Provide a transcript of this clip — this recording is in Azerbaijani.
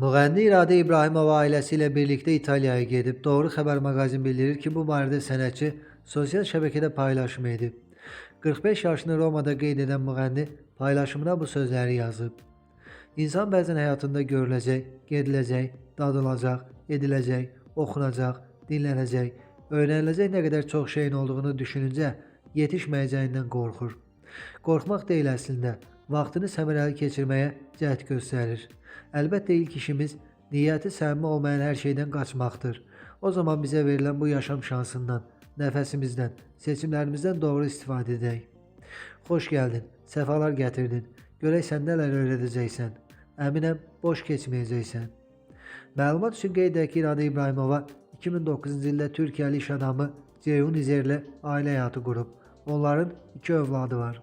Müğənni İradə İbrahimova ailəsi ilə birlikdə İtaliyaya gedib. Doğru Xəbər maqazin bildirir ki, bu barədə sənətçi sosial şəbəkədə paylaşım edib. 45 yaşını Romada qeyd edən müğənni paylaşımına bu sözləri yazıb. İnsan bəzən həyatında görüləcək, gediləcək, dadılacaq, ediləcək, oxunacaq, dinlənəcək, öyrəniləcək nə qədər çox şeyin olduğunu düşününcə yetişməyəcəyindən qorxur. Qorxmaq deyil əslində, vaxtını səmərəli keçirməyə cəhd göstərir. Əlbəttə ilk işimiz niyyəti səmimi olmayan hər şeydən qaçmaqdır. O zaman bizə verilən bu yaşam şansından, nəfəsimizdən, seçimlərimizdən doğru istifadə edək. Xoş gəldin, səfalar gətirdin. Görək sən nələr öyrədəcəksən. Əminəm, boş keçməyəcəksən. Məlumat üçün qeyd edək ki, İradə İbrahimova 2009-cu ildə Türkiyəli iş adamı Ceyhun İzerlə ailə həyatı qurub. Onların iki övladı var.